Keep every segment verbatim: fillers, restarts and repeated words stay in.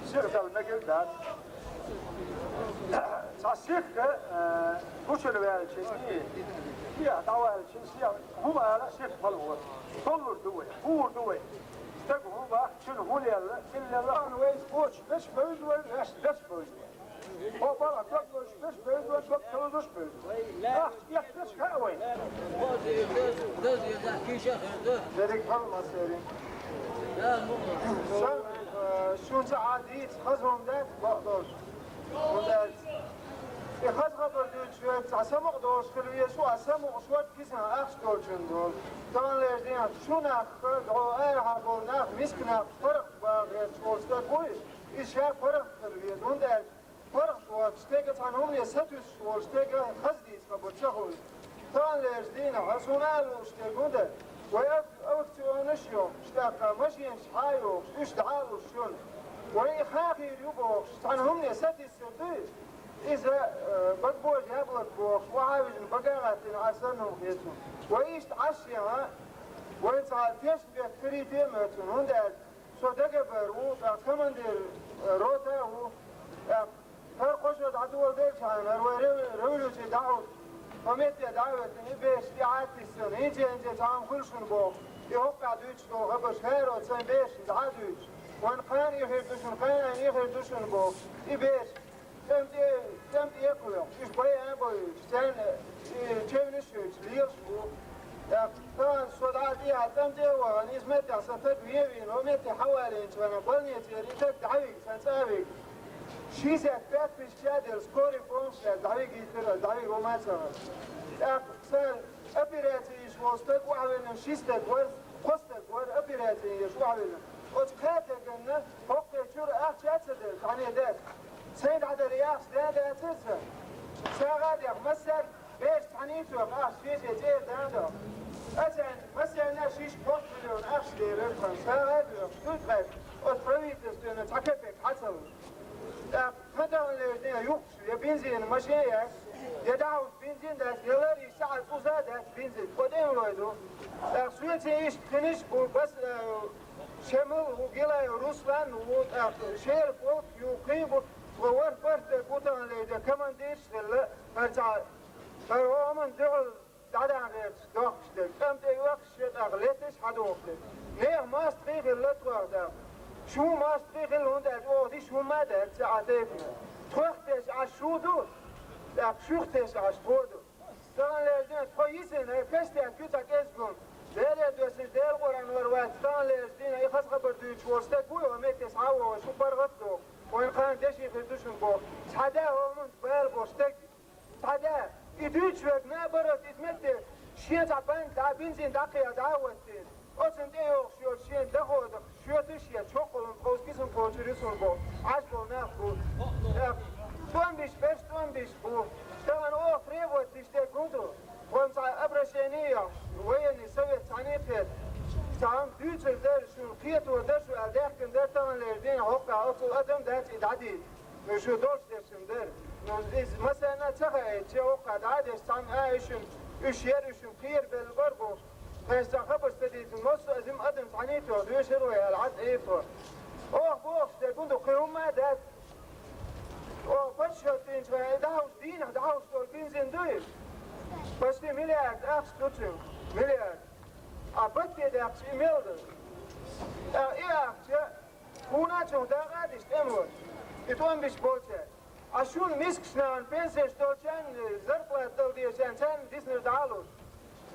Сиха дала мегар дац. Цхьа сиха, э, гуча ваьлча, кехь дӀаваьлча, сиха хӀума ала сиха мала ву. Толлур ду вай, хӀур ду вай. Стаг хӀун бах, цуьнан хӀун лелла, хӀун лелла, ан вайца кхочуш берш бевза вай, ваьш берш бевза вай. Хьо бала дог лозуш берш бевза вай, дог ца лозуш бевза вай. Ахча эцнаш хаьа вайна. Дерриг хьалма серин. Сан, э, шуна ца Ӏа дийца хаза хӀума дац, бакъдолуш. ХӀунда аьлча, и хаза хабар дуьйцуш верг цхьа самукъа долуш хила веза, а самукъа шорта кисана ахча долчун долу. Таханлерчу дийнахь шун нах, дӀо арахьа болу нах, миска нах паргӀат бахарш волу стаг вуй, иза ша паргӀат хила веза. ХӀунда аьлча паргӀат воцуш стеган цхьана хӀумане сатуьйсуш волу стеган хаза дийца хабар ца хуьлу. Таханлерчу дийнахь суна ала лууш дерг хӀунда, вай ав-, аукционаш йохуш, тӀаккха машинаш хьа а йохуш, уьш дӀа а луш шуна. Вай и хьан хир ю бохуш, цхьана хӀумане сатуьйсуш дуй? Иза, э, багбожа яблоко бохуш, охьа а вижина, бага а гӀаттийна, Ӏа санна хӀума хеташ. Вай иштта Ӏаш яхьа, вай цхьа тешнабехк карийта а моьтту, хӀунда аьлча со дагабер ву, тӀаккха командир, э, рота а ву, тӀаккха хӀара кхо шо дӀадоладелчахьана, хӀара вай рев-, революци дӀахьуш, хӀо метте дӀа а веттина, и бераш тӀе Ӏа а тиссина, хӀинца-хӀинца цхьа хӀума хуьлу шуна боху, и хӀокхахь дуьйцуш долу хабарш хӀара оцу сайн берашна дӀа а дуьйцуш. Вайн кхана и хир ду шуна, кхана и хир ду шуна боху, и бераш. ТӀемтӀе, тӀемтӀе а кхоьхьуш, уьш байа а бойуьйтуш, царна, э, чевнаш а хьуьйтуш, лелаш бу. ТӀаккха тахана со дӀа а тӀехьа тӀемтӀе а вахана, иза меттехь сан стаг вен а вийна, хӀо метте хьавалийначу хана, больницера и стаг дӀавига, сан цӀа а вига. Шестьдесят пять тысяч а делла, скорый помощь лаьцна дӀавигийтира, дӀавига хӀума а ца хилла. ТӀаккха сан операци йеш волу стаг охьавелла, ши стаг вара, кхо стаг вара операци йеш охьавелла. Оцу кхетаганна хӀокху чуьра ахча а ца делла, цхьаьна дац. Сайн дӀадара яхаш да дацара сан. СагӀа а дехна, массаьрга бераш цхьаьна а тоьхна, ахча шен-шен цӀера да а дохку. Аса массарна шишша кхо миллион ахча дерира тхан. СагӀа а доьхуш, дуьйцу хьайна, оцу правительствена цхьа кепек хьа ца луш. ТӀаккха тхан таханлерчу дийнахь юхкуш я бензин машен яц, я дӀахьуш бензин дац, я лар йиш сахьат уза а дац бензин. Тхо тӀемалой ду. ТӀаккха соьций иштта кхиниш а бу, бас, э, Шемал ву, Гилаев Руслан ву, тӀаккха шеран полк юхкуш бу, тхо ворхӀ-бархӀ стаг ву таханлерчу дийнахь, командирш а хилла, хӀара цхьа, хӀара хӀокху хӀуманна дуьхьал дӀадахьа гӀерташ дохкуш дерг, тӀам тӀе йоьхкуш шен тӀаккха леташ хьадохуш дерг. Нехан мостагӀий хилла тхох тӀаккха. Шун мостагӀий хилла, хӀунда аьлча оха диш хӀумма а даьлла ца Ӏа тайпана. Тхох теш Ӏаш шу ду, тӀаккха шух теш Ӏаш тхо ду. Таханлерчу дийнахь тхо йисина, кастет ю цхьа кӀезиг хӀума. Деле доьссина, Делан Къуръан вара вац, таханлерчу дийнахь и хаза хабар дуьйцуш волу стаг вуй, хӀо метте схьа а вогӀуш, шу паргӀат а доху. Вайн кхана деши хир ду шуна боху. Цхьа да хӀокху хӀуманца бала болу стаг. Цхьа да, и дуьйцуш верг, наоборот, иза метте шен цхьа банка дӀа бензин дӀакхиа дӀа а ваттийна, оцунна тӀе йогӀуш йолчу шен доходах шоьтуш я чоккхалун тховса кисам кхочур ю суна боху, Ӏаш болу нах бу. Э, тӀом биш берш тӀом биш бу. Тахана оха требовать диш дерг хӀун ду? Вайн цхьа обращение а йохуш, военный совет цхьаьна а кхета. Цхьа хӀума дуьйцур дара шуна, кхетор дара шу аьлла даьхкина дара таханлерчу дийнахь, хӀокху оццул адам дац и дӀадийца. Ну, шу долуш дерш дара. Ну, иза массарна а ца хаьа, че воккха дӀа а деш, цхьанна а уьш, уьш яра, уьш кхера белла бара бохуш. Тхаьш цхьа хабарш ца дийцина, массо а зима адам цхьаьна а тоьхна, доьшура вай аьлла, хьан тӀе а тоьхна. Оха бохуш дерг хӀун ду, кхин хӀумма а дац. Оха паччахьалла тӀинчу вайн дӀахьуш, дийнахь дӀахьуш долу бензин дуй? Почти миллиард ахча ду цуьнан. Миллиард. А батте даьккхича и мел ду? А, и ахча Хьуна а цунах дакъа а деш тӀемалой, и тӀом биш болчаьрга. Ткъа шуна мискачу нахана, пенсеш долчарна, зарплата дала дезачарна, царна диснарг дӀа а луш.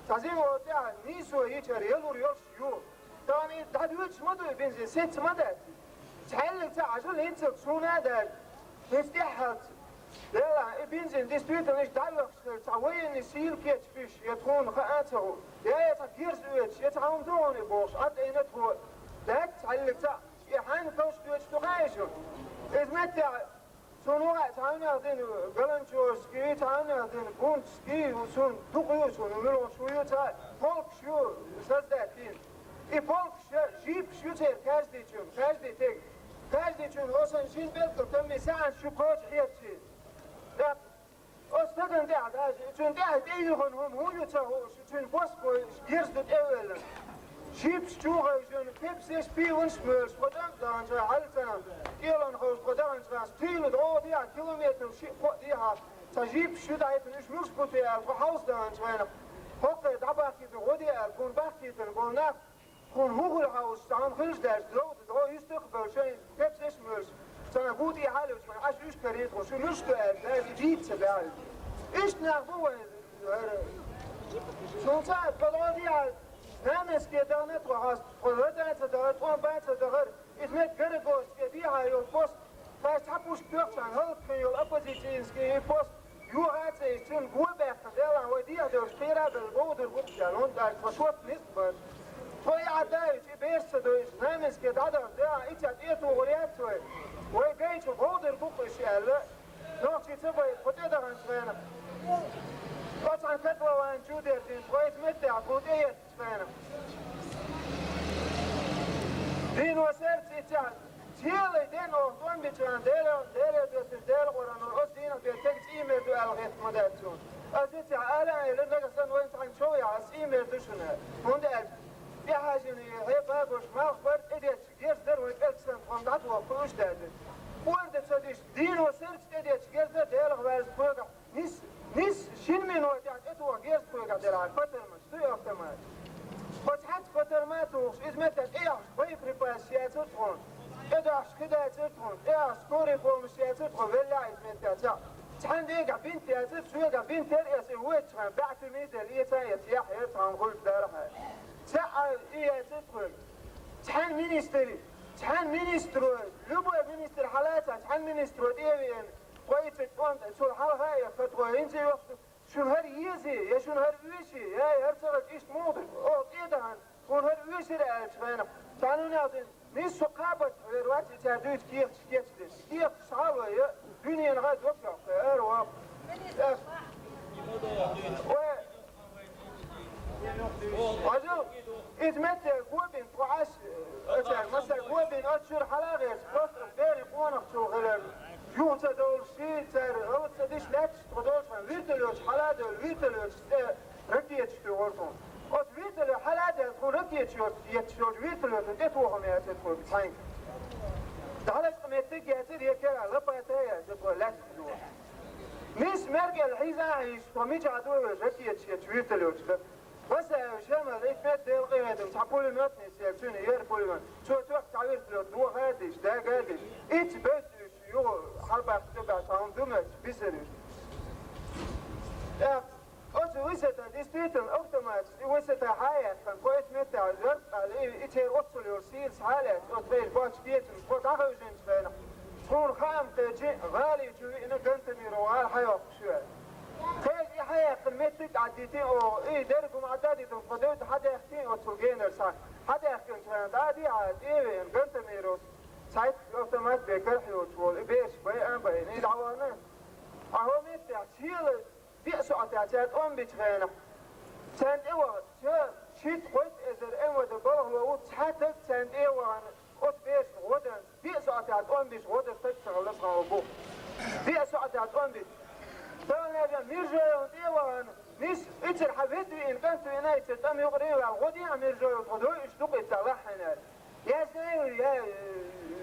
Цхьа зима волу тӀехь нийсо йичара ялур йолуш ю. Тахана и дӀадоьдуш ма ду и бензин, сеца ма дац. Цхьаьллиг ца Ӏаш, хӀинццалц суна а даьлла, хӀинца тӀаьххьалц. Делахь, и бензин действительно иштта дӀайоьхуш хилча, цхьа военный сила кечбеш, я тхуна хаа а ца хуу, я, я цхьа герз оьцуш, я цхьа хӀума ду хьуна и бохуш, Ӏад Ӏийна тхо. Дац цхьаьллиг ца, и хьанна калш доьдуш ду хаьий шуна? Иза меттехь, суна ву хаьа, цхьа хӀуманех дина Галанчожский, цхьа хӀуманех дина Гунчский, суна дукха ю, суна муьлхаш ву ю, цхьа полкаш ю создать дина. И полкаш, жипаш ю церан каждыйчун, каждый теган. Каждыйчун, осан шина белггал таммий саьӀанаш ю кхочу хьерчий. ТӀаккха оцу стагана тӀехь даже, цуьнан тӀехь тӀеюьхина хӀума хӀун ю ца хууш, цуьнан бос бой, герз ду тӀе а велла. Жипс чухайжина, пепсеш, пиванаш молаш, тхо тӀом а даханча хьалцана, кӀелан ховш тхо даханча хана, стийла дӀо дехьа, километр шиъ-кхоъ дехьа, цхьа жипс шу дӀаийтина, уьш муш бу те аьлла, тхо хьовса даханча хана, хӀокхе дӀабахкийта гӀо де аьлла, тхуна бахкийтина болу нах, тхуна хӀун хуьлу хьовса, цхьа хӀума хилча даьржа, довда дӀо, юьстах а бевлла, шайн пепсеш а молаш, цхьана гу тӀехьа а луьйча, Ӏаш уьш карийта тхо, шу муш ду аьлла, даьржа дийца ца баьхьа. Иштта нах бу вайн. Шуна ца а, тхо дӀо дехьа, Знаменский дахана тхо хьаста, тхо лада а ца дахара, тӀом бан а ца дахара, иза мет Городовский дехьа йолу пост, тхаьш цхьа пушка тоьхча хьан хӀаллакьхин йолу оппозициянский и пост, юха а ца йиш, цуьнан го баьккхина, делахь вай дехьа девлча кхера а белла, бовдар бу-кх аьлла, хӀунда аьлча тхо шотта ницкъ бара. Тхо и Ӏа даьвича, и бераш ца дойуш, Знаменский дӀадахча, делахь, и ца тӀетухур яц вай. Вай гайчу бовдар бу-кх уьш аьлла. Нохчий ца байта, тхо тӀедаханчу хенахь. Оцхьана котлован чу дерзийна, тхо иза меттехь тхуна тӀееттачу хенахь. Дийно сердца и цхьаъ, цхьалай ден оха тӀом бича хьан, Дела, Дела доьссуш, Дела къуранор, оцу дийнахь бен стеган цӀий мер ду аьлла гӀетта ма дац суна. Аса и цхьаъ ала а элира, нагахь санна вайна цхьаьна чов яхь, аса цӀий мер ду шуна. ХӀунда аьлча тӀехьажина хье багош малх бара, тӀедетташ герз дара вай пӀелг санна, тхо-м дӀатоху кхуьуш даьдира. Орда ца диш, дийно сердца тӀедетташ герз дара, Делах ваьлла тхоьгахь. Нис, нис, шина минотехь тӀетоха герз тхоьгахь делахь, котармаш, дуй автомат. Кхо цхьацца котарма а тухуш, иза меттехь тӀеяхьаш боеприпасаш яцара тхуна. ТӀедахьаш хи дацара тхуна, тӀеяхьаш скорый помощь яцара тхо, веллехь иза меттехь цхьаъ. Цхьана дегахь бинт яцара, соьгахь бинт яра, аса и воьдучу хенахь баьӀ туьма делла, эца а эца, яхь яра цхьана хуьлуш дара хьан. Цхьаъ а и яцара тхоьга. Цхьана министр, цхьана министро, любой министр хьалаца, цхьана министро тӀе а веана, тхо и ца тӀом тӀе, цул хьалха а эккха, тхо хӀинца а йохку, шуна хӀара езий, я шуна хӀара оьший, я хӀара ца хилча иштта муха ду, оха тӀе а дахана, тхуна хӀара оьшира аьллачу хенахь, цхьана хӀума аьлла, нийса со кхаба тӀе хьавер вац, и цара дуьйцу кехаташ кечдеш. Кехаташ схьа а лой, дуьненахь а дош йоккху, ара воккху. Вай, Хьажал, иза метте гобина, тхо Ӏаш, оцара масар гобина, оцу чуьра хьала а гӀерта, просто берийн къонахчул хиларна, юха ца довлуш, ший цара гӀалат ца диш лаьтташ тхо долчу хьан, вертолеташ хьала а девлла, вертолеташ тӀе ракеташ туьгӀура тхуна. Оцу вертолет хьала а даьлла, тхуна ракеташ йоцу, етташ йолчу вертолетан тӀетохам яцара тхоьга цхьаьнга. ДӀалаьцна меттиг яцара, я кера лопата яцара тхо лаьтташ дуьгӀуш. Нис мергел хьийза а хьийзаш, тхо мичахь ду вевза, ракеташ етташ вертолеташ дара. Васаев Шамал, итт метр делкъе метр, цхьа пулемёт нисъелла, цуьнан яра пулемёт. Цо тоьхна цхьа вертолет доха а деш, дага а деш. Итт бевдда уьш, юха хьалабаьхкича баьхна, цхьа хӀума ду моьттуш, бисира уьш. ТӀаккха оцу высота, действительно, автоматаш, и высота хьа а яьккхина, кхо итт метр а, зорб аьлла, и, и церан оццул йолу сийрас хьа а лаьцна, оцу хӀокху боцчу кецамца тхо дӀахевшинчу хенахь, тхуна хаам кхечи, гӀали чу виъна Гантамиров гӀала хьайоккхуш ву аьлла. Кхеча и хьаяьккхина меттиг а дӀадитина оха, и дерриг хӀума Ӏадда а дитина, тхо девдда хьадаьхкина оццул генара схьа. Хьадаьхкинчу хенахь дӀа а дихьа, тӀе а веана, Гантамировс цхьайтта автомат бен карахь йоцуш волу и бераш байа а байина, и дӀавахана. Ахьа хӀокху меттехь, шела диъ соьтехь цара тӀом бичу хенахь, царна тӀе вахана, ша шийтта-кхойтта эзар М В Д балхало ву, цхьа стаг царна тӀе а вахана, оцу берашна гӀо дан. Диъ соьтехь тӀом беш гӀо дан стаг ца хилла цхьа а бу. Диъ соьтехь тӀом беш. Тахана аьлча, Миржоевна тӀе а вахана, нис, иццара хьан ведда виъна, кӀант виъна, иццара тӀам юкъарий а ваьлла, гӀо дехьа Миржоев, тхо дойуш ду-кх иза лахьийна аьлла. Я знаю, я, э,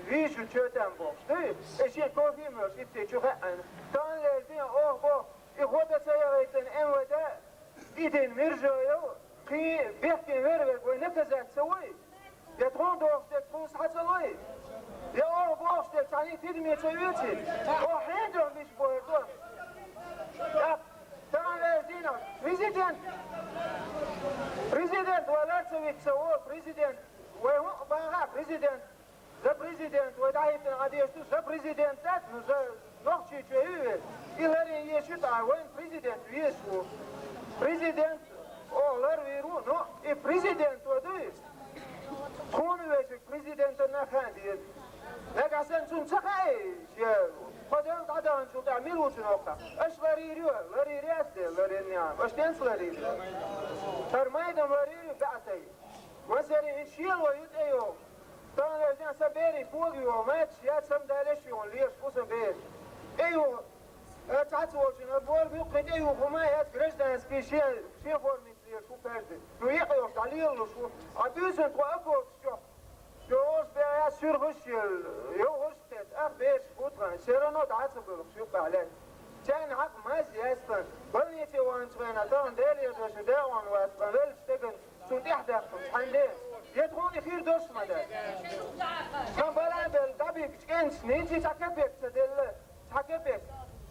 вижу, чё там бохуш. Дуй, и шен кофе а моьлуш, ицций чу хаьа хьайна. Тахана аьлча, оха боху, и гӀо дан ца яхийтина М В Д, и дина Миржоев, кхин бехке вер верг вай наказать ца вой? Я тхуна дохуш дерг тхуна схьа ца лой? Я оха бохуш дерг цхьаьний тидаме ца оьций? Оха хьенан дуьхьа мича бохур ду? ТӀаккха тахана ваьлла дийнахь президент, президент валар ца вита ца волу президент, вай хӀуъа бахахь президент, за президент, вай дӀахӀиттина Ӏа дезаш ду, за президент дац, ну, за Нохчийчоь ю веза. И ларъян езаш ю тӀаккха, вайн президент везаш ву. Президент оха ларвийр ву, ну, и президент ван дуй? Тхуна везиг президентана хаьа деза. Нагахь санна цунна ца хаьий, я, тхо девлла дӀадаханчул тӀаьхьа мила ву цуьнан хӀокху? Аша ларйийр ю, ларйийр яц де, ларйинехь. Аша денца ларйийр ю? ХӀара майдан ларйийр ю баьӀ стаг. Васари, хӀинца шело ю тӀейогӀу. Тахана аьлча, сан берийн кога йогӀу, мачаш яц, самадалеш а йогӀу, леш ву сан бер. ТӀейогӀу, э, цхьацца волчунна, бор муьлххе тӀеюху хӀума а яц, гражданский шен, шен формица. Шу паьрди. Ну, екъа йолуш дӀалелалуш ву. Ӏа буьйсанна тхо акхочуш чохь. Йовхаш бен я суьрхаш ел, йовхаш тет, ах беш бу тхан. Все равно дӀа ца боьлхуш юкъахь лаьтта. Царна хьакъ маз яц тхан. Больнице ваханчу хенахь тахана Делера доьшуш декъон вац тхан. Веллачу стеган цунна тӀаьхьа даьккхина. Цхьаьна де. Я тхуна хир долуш ма дац. Сан бала а белла, дӀабигчу кӀенташна хӀинца цхьа капек ца делла. Цхьа капек.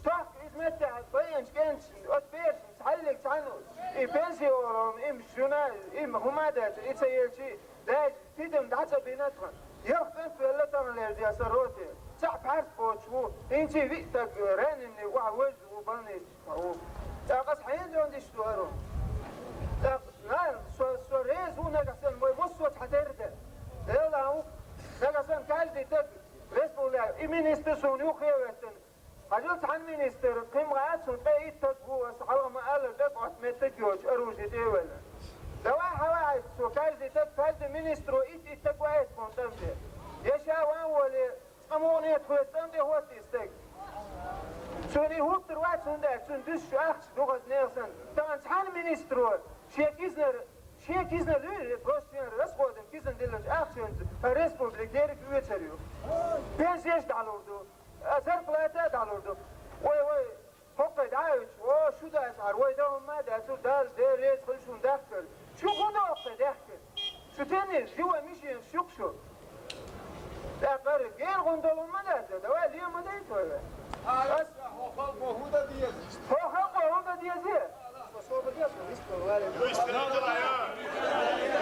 Тохка иза меттехь байинчу кӀенташна, оцу берашна, цхьаьллиг цхьаьна и пенсионерна, им жуна, им хӀума а даьлча, и ца елчи, даьжа, тидам дӀа ца бина тхан. Ялх кӀант велла тахана лерза сан роте. Цхьаъ пхьарс боцуш ву, хӀинца виъ стаг раненый ву, охьа вевза ву, больницаш ву. ТӀаккха аса хьенан дон диш ду аро? ТӀаккха, на, со, со реза ву нагахь санна, вай массо а цхьатерра де. Делла ву, нагахь санна каждый стаг, республика, и министр суна юххе а веттина, хьажал, цхьана министр, кхин ма гӀа цунна тӀе итт стаг ву, аса хьалха ма-аллара, тӀекъотта меттиг йоцуш, оружие тӀе а велла. Давай хьаваьхьа, цо каждый стаг, каждый министро итт-итт стаг ваийта тхуна тӀам тӀе. Я ша ван воле, цкъа мукъане тхоьца тӀам тӀе хӀотта и стаг. Цунна и хӀуттур вац, хӀунда аьлча цунна дуьсуш ахча ду хаза нехан санна. Тахана цхьана министро шен киснара, шен киснара луьйра, просто шен расходан кисана диллинчу ахчанца республика ерриг оьцур ю. Пенсеш дӀалур ду. А зарплата а дӀалур ду. Вай, вай, хӀокхе дӀа а оьцуш, о, шу дац хьара, вай дан хӀумма а дац, Дала, Дела реза хуьлда шуна дахкар. Шу хӀун до хӀокхе даьхкар? Шу теннис, шу вай мишенаш ю-кх шу. ТӀаккха ара гена хӀун долу ма дац, давай ле ма дайта вай. Ас хьо халкъо хӀун дан деза? Хьо халкъо хӀун дан деза?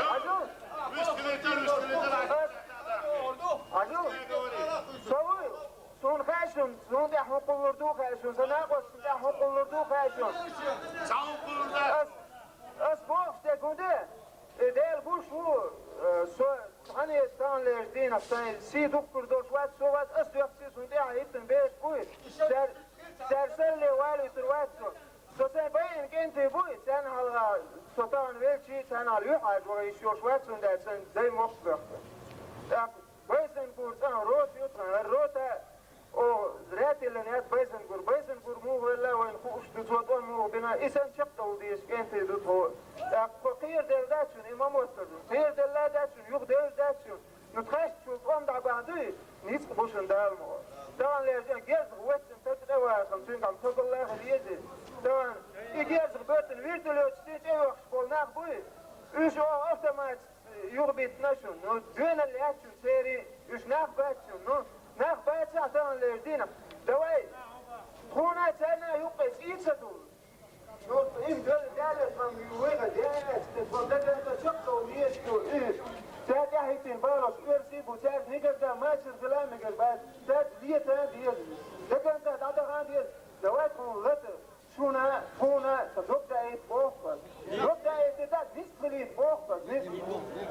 Хьажал? Хьажал? Со вуй? Суна хаьа шуна, суна тӀехь хӀун кхуллур ду хаьа шуна, сан накъосташна тӀехь хӀун кхуллур ду хаьа шуна. Ас, ас бохуш дерг хӀун де? И Дела гуш ву, э, со цхьаьна таханлерчу дийнахь сайн сий духкур долуш вац, со вац, ас доьхкий, суна тӀехь хӀиттина бераш буй. Цаьр-, цаьрсалле валуьйтур вац со. Со сайн байина кӀентий буй, царна хьалха со тахана велчий, царна хьалха юьхьӀаьржа ваха йиш йолуш вац, хӀунда аьлча сайн дай мохк боьхку. ТӀаккха Байсангур цӀа рота ю тхан, хӀара рота, оха, зря тиллина яц Байсангур. Байсангур муха велла, вайна хууш ду, цо тӀом муха бина, и санна чекхдовла дезаш кӀентий ду тхо. ТӀаккха тхо кхераделла дац шуна, и ма моттар ду. Кхераделла дац шуна, юха девза дац шуна. Ну, тхаьшначул тӀом дӀабахьа дуй, ницкъ бу шуна Дала мукъ. Таханлерчу герзах веттина стаг тӀе вахана, цуьнгахь цо гал лаха деза. Тахана и герзах беттина вертолеташ тӀе йохуш болу нах буй, уьш оха автоматаш юхабиттина шуна. Ну, доьналла яц шуна церий, уьш нах бац шуна. Ну, нах бацахь таханлерчу дийнахь. Давай, тхуна а царна а юккъе цӀий ца ду. Ну, им дала, дала, тхам вайга дала, тхам дагахь чекхдовла дезаш ду. И, цара тӀаьхьахӀиттина балош оьрсий бу, цаьрца мегар дан, мачар хила а мегар бац, цаьрца лета а деза, дагахь дан, дӀадаха а деза. Давай тхуна лата. Шуна, тхуна, сан дог даийта боху ас. Дог даийта дац, ницкъ хилийта боху ас, ницкъ.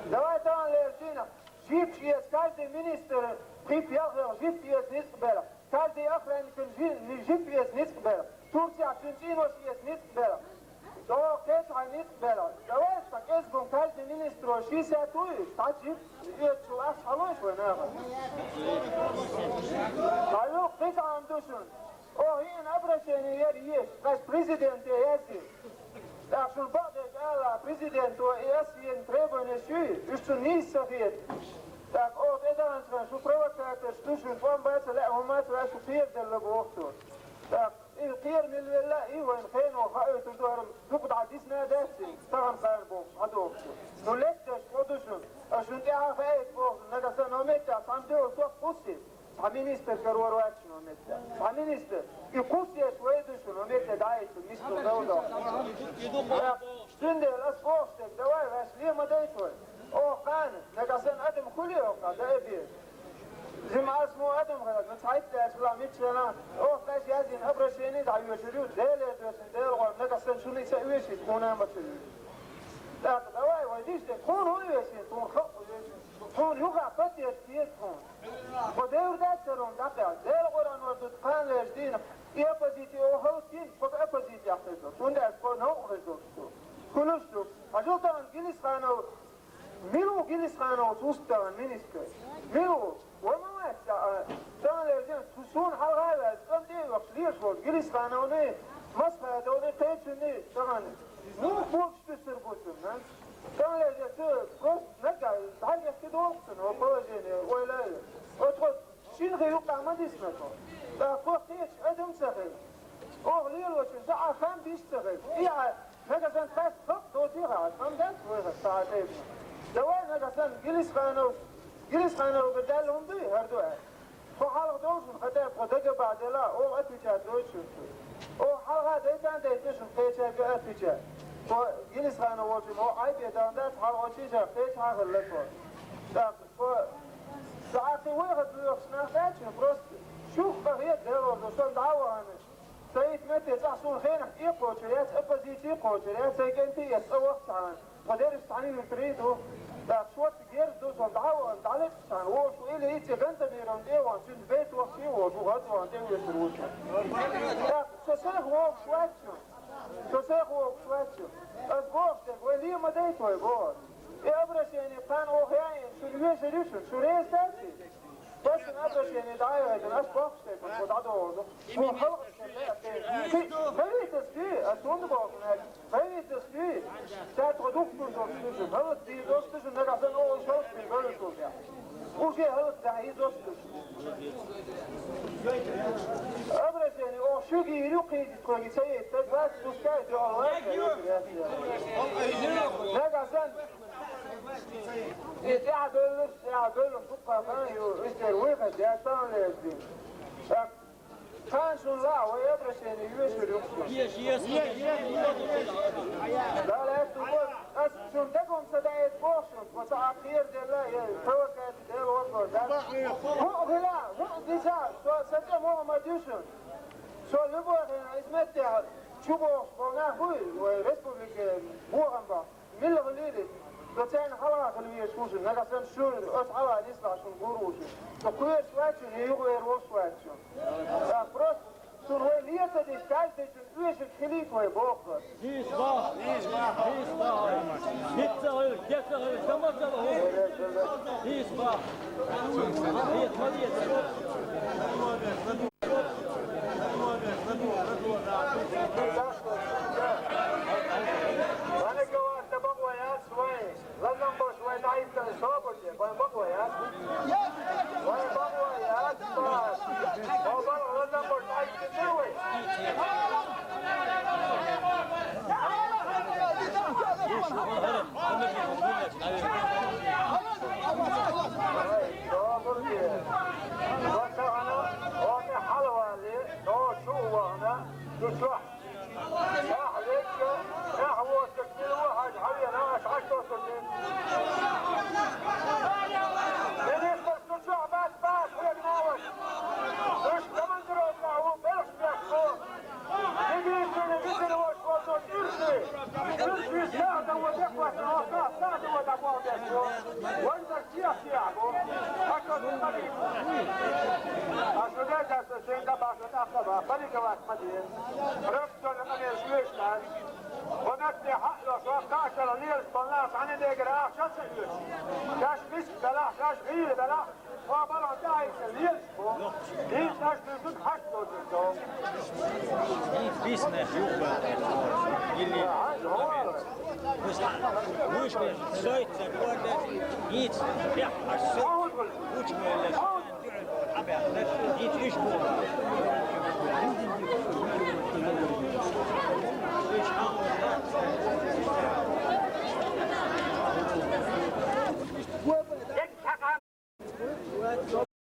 Давай таханлерчу дийнахь, жипаш эца, каждый министр пхийтта-ялх жип эца ницкъ белахь. Каждый охранникан жи-, жип эца ницкъ белахь. Турцехь цуьнан цӀенош эца ницкъ белахь. Со кхечахьа ницкъ белахь. Давай сан кӀезгун каждый министро ши саьт вуй, цхьа жип эцачул ахча хьалойша вай наха. Хьан юкъа кхин цхьа хӀума ду шуна? Оха йина обращение яра еза, ас президенте яздина. ТӀаккха шуна бакъдерг ала, президенто и ас йина требованеш юй, уьш цунна нийса ца хета. ТӀаккха оха тӀедаханчу хенахь шу провокаторш ду, шуна тӀом бан ца лаьа, хӀумма ца лаьа, шу кхераделла боху цо. ТӀаккха и кхера мила велла, и вайна хенахь хаийтур ду, хӀара дукха дӀа дисна а дац, тахана кхана бохуш, хьан доху цо. Ну, летташ кхо ду шуна, ас шуна тӀаьхьа хаийта боху, нагахь санна хӀокху меттехь цхьамма дуьхьал сох кхуссий. Цхьа министр карор вац шуна хӀокху меттехь. Цхьа министр. И кхуссеш вай ду шуна хӀокху метте дӀахӀиттина, мистал дов дохуш. Цундела ас бохуш дерг, давай, ваьш ле ма дайта вай. Оха кхана, нагахь санна адам хуьлий оха, дан а бе. Жима ас мо адам хилар, ну цхьайтта даьлча хила, мичча хила, оха кхаьш яздина обращение дӀайоьшур ю, Делера доьшуш, Делан гӀор, нагахь санна шуна и ца оьший, тхуна а ма ца оьшу. ТӀаккха давай, вай диш де, тхуна хӀун оьший, тхуна халкъ оьший. Тхуна юха поддержка еза тхуна. Кхо девр дац хӀара хӀума дӀакхехьа. Делан Къуръан вара ду тханлерчу дийнахь, и оппозиция оха хӀаллакдина, тхо оппозицехь хезна. ХӀунда аьлча тхо новкъа хезна ду. Хуьлуш ду. Хьажал тахана Гилисханов, мила ву Гилисхановс вуьсту тахана министр? Мила ву? Ва ма вац, а, таханлерчу дийнахь, цу суна хьалха а ваьлла, цӀан тӀе а вахча лелаш волчу Гилисхановна Масхадовни кхечунни тӀагӀан. Ну, бокс дуьсур бу цунна. Тан лежа цу просто нагахь, дӀагахь ки долу цунна, о положение, ойла ю. Оцу шин хи юкъа ма дисна тхо. ТӀаккха кхечу адам ца хила. Оха лелочун ца а хам биш ца хила. И а, нагахь сан тхаьш хӀокху доций хьан, хам дац вайга ца а тайпа. Давай нагахь сан Гилисханов, Гилисханов бен даьлла хӀума дуй, хӀара ду аьлла. Тхо хьалха долчун хатӀа тхо дага бахьа дела, оха отвечать дойтуш ю. Оха хьалха дайтан дайтуш ю кхечаьрга отвечать. Тхо Гилисхана волчун, оха Ӏайбе дан дац, хьалха чижа кхеча хьан хилла тхо. ТӀаккха тхо цхьа кхин вайха доьхуш нах даьлча, просто шух къахета делор ду, сон дӀа а вахана. Сайн итт метте цӀахь суна хенахь тӀе кхочур яц, оппозици кхочур яц, сайн кӀентий эцна цӀа вахчахьана. Тхо дерриш цхьаьна юьртарий ду. ТӀаккха шорта герз ду, со дӀа а вахана, дӀалечкъачхьана, вовшах или итт гантамиран тӀе а вахана, цуьнца бейт вахчий а волуш, ву хӀоз а вахана, тӀе а вуьсур ву со. ТӀаккха со сайх вогӀуш вац шуна. Со сайх вогӀуш вац шуна. Ас бохуш дерг, вай ле ма дайта вай боху. И обращение кхана оха яийна, шуна везар ю шуна, шу реза дац и? Башан обращение дӀа а яйтина, аш бохуш дерг, ма дӀадогӀу. Шу халкъ Правительстве, ас хӀунда боху нах? Правительстве, цара тхо духкур долуш ду шу, хӀаллакдийр долуш ду шу, нагахь санна оха шалт бен бевлла шу бен. Уже хӀаллакдан хӀинца долуш ду шу. Обращение оха шуьга йийр ю, кхийти тхоьга ца йийр, таг вац, пускай дуьхьал вац, нагахь санна. И тӀаьхьа бевлларш, тӀаьхьа бевлларш дуккха хан ю, уьш дерг вуй хаза, я тан леза дин. Так, Цхьана шуна лаахь, вай обращение йоьшур ю шуна. Дала аьтту бу, ас шуна дагам ца даийта боху шуна, тхо ца Ӏа кхераделла, я провокация дела вогӀур дац. ХӀуъа хила, хӀуъа диса, со сан цӀе муха ма дуьсу. Со любой хенахь иза меттехь чу бохуш болу нах буй, вай республике бохам боху. Мила хилийла, со царна хьалха хила везаш ву шуна, нагахь санна шуна, аса хьалха нислахь шуна гур ву шуна. Со кхоьруш вац шуна, я юхавер волуш вац шуна. ТӀаккха просто шуна вай ле ца деш, каждый шуна оьшург хилийта вай боху. Нийса боху, нийса боху, нийса боху. ХӀинца ца хилла, де ца хилла, дан ма ца хилла. Нийса боху. Нийса ма деза. Вай бакъо яц, вай лазам болуш вай дӀахӀиттина собар де, вай бакъо яц. Вай бакъо яц, вай. Вай бакъо лазам болуш дӀахӀиттина вай. Вай, собар де. Вай, тахана, вай, хьалавалли, то чу а вахана, ду чохь. Нах веккха, нах воцург мила ву хьажа, хьавена, аша хьаштосург дина. Министр, шу чохь бац, бац, хьоьга ма вац. Уьш командировкахь ву, белхаш беш бу. Единственный визин волуш волчун уьрши. Уьрши сагӀдан ву, декхватна, сагӀдан ву, дӀабоху беш бу. Вайн бар сех-сех бу. Аша шу ма дийца. Аша шу дай дац, шайн дабахь шу тӀаккха бах, паниковать ма де. Робчонна къамелаш оьшуш дац. Хьо метте хьаъ йо, шух кхачара лелаш болу нах цхьана дегара ахча ца оьшу. Шаьш миска белахь, шаьш гӀийла белахь, хьо балхана тӀаьхьа лелаш бу. ХӀинца аша дуьйцург хьашт доцург ду. Бисмилла. Гуш бен, сойца, борда, ниц, бехь, аш со, гуч бен, леш, дуьхьал, хьабехь, ниц, иш бу.